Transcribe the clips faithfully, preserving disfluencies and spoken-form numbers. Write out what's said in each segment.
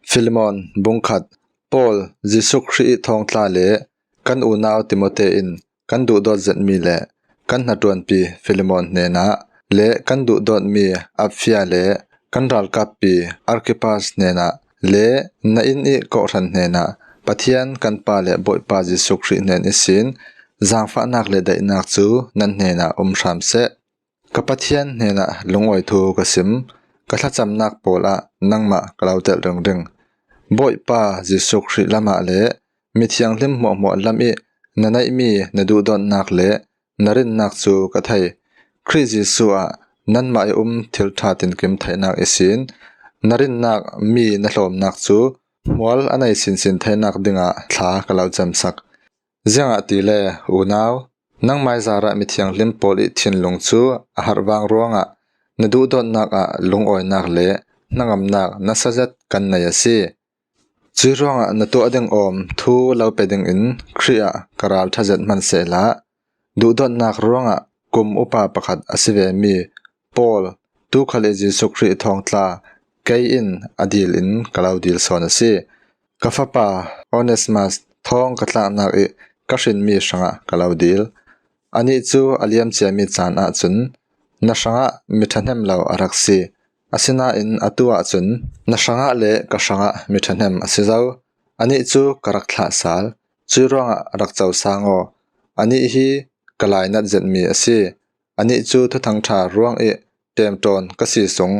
Filemon bung khat. Paul, Jesuh Khrih ih thawngtla le kan unau Timote in kan duhdawt zetmi le kan hnaṭuanpi Filemon hnenah, le kan duhdawtmi Apphia le kan ralkappi Arkhippas hnenah, le na inn ih kawhhran hnenah, Pathian kan Pa le Bawipa Jesuh Khrih hnen ihsin zangfahnak le daihnak cu nan hnenah um hram seh. Ka Pathian hnenah lungawi thu ka sim, ka thlacamnak pawl ah nangmah ka lo telh ringring. Bawipa Jesuh Khrih lamah le mithianghlim hmuahhmuah lam ih na neihmi na duhdawtnak le na rinnak cu ka thei. Khrih Jesuh ah nanmah ih um thil ṭha tinkim theihnak ihsin na rinnak mi na hlawmnak cu hmual a nei sinsin theinak dingah thla ka lo camsak. Ziangahtile, unau, nangmai zarah mithianghlim pawl ih thinlung cu a harh vang ruangah na duhdawtnak ah lungawinak le hnangamnak nasa zet kan nei a si. Cuih ruangah na tuah ding awm thu lo pe dingin Khrih ah ka ralṭha zet hmansehla, duhdawtnak ruangah kum upa pakhat a si vemi Paul, tu khal ih Jesuh Khrih thawngtla kei in a dil in ka lo dil sawn a si. Ka fapa Onesimas thawng ka tlaknak ih ka hrinmi hrangah ka lo dil. Anih cu a liam ciami caan ahcun na hrangah mi ṭhahnem lo a rak si. Asinain atu ahcun na hrangah le ka hrangah mi ṭhahnem a si zo. Anih cu ka rak thlah sal. Cuih ruangah rak co sang aw. Anih hi ka lainat zetmi a si. Anih cu Thuthang ṭha ruang ih ṭemṭawn ka si sung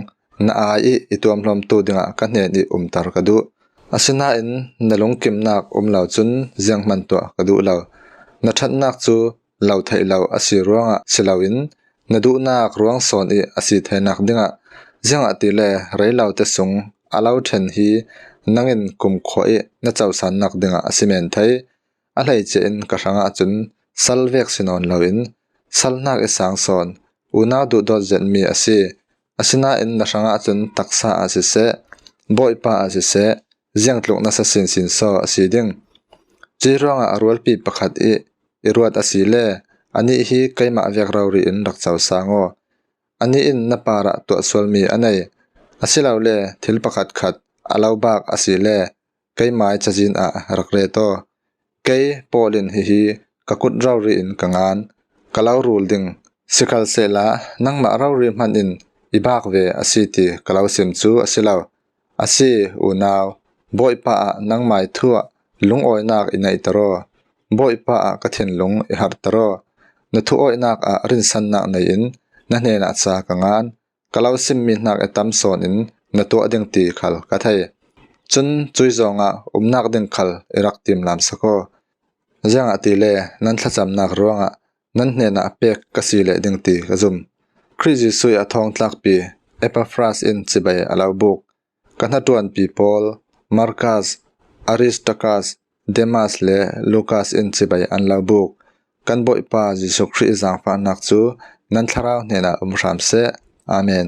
na ai ih i tuamhlawmtu dingah ka hnen ih umter ka duh. Asinain na lungkimnak um lo cun zianghman tuah ka duh lo. Na ṭhatnak cu lo theih lo a si ruangah si loin na duhnak ruang sawn ih a si theinak dingah, ziangahtile rei lote sung a lo ṭhen hi nang in kumkhua ih na cosannak dingah a si men thei. A hleice in ka hrangah cun sal vek si nawn loin salnak ih sang sawn unau duhdawt zetmi a si. Asinain na hrangah cun taksa ah siseh, Bawipa ah siseh, ziangtluk nasa sinsin saw a si ding. Cuih ruangah a rualpi pakhat ih i ruat asile, anih hi keimah vek rori in rak co sang aw. Anih in na parah tuahsualmi a nei. Asilole thil pakhatkhat a lo bak asile, keimai cazin ah rak ret aw. Kei Paul in hihi ka kut rori in ka ngan, ka lo rul ding. Sikhalsehla nangmah rori hman in i bak ve a si ti ka lo sim cu a si lo. A si, unau, Bawipa ah nangmai thu ah lungawinak i neihter aw. Bawipa ah ka thinlung i harhter aw. Na thuawihnak ah rinsannak nei in na hnenah ca ka ngan. Ka lo simmi hnak i tam sawn in na tuah ding ti khal ka thei. Cun cuih zawngah umnak ding khal i rak timlam sak aw. Ziangahtile nan thlacamnak ruangah nan hnenah pek ka si leh ding ti ka zum. Khrih Jesuh ih a thawngtlakpi Epaphras in cibai a lo buk. Ka hnaṭuanpi Paul, Markas, Aristarkas, Demas le Lukas in cibai an lo buk. Kan Bawipa Jesuh Khrih ih zangfahnak cu nan thlarau hnenah um hram seh. Amen.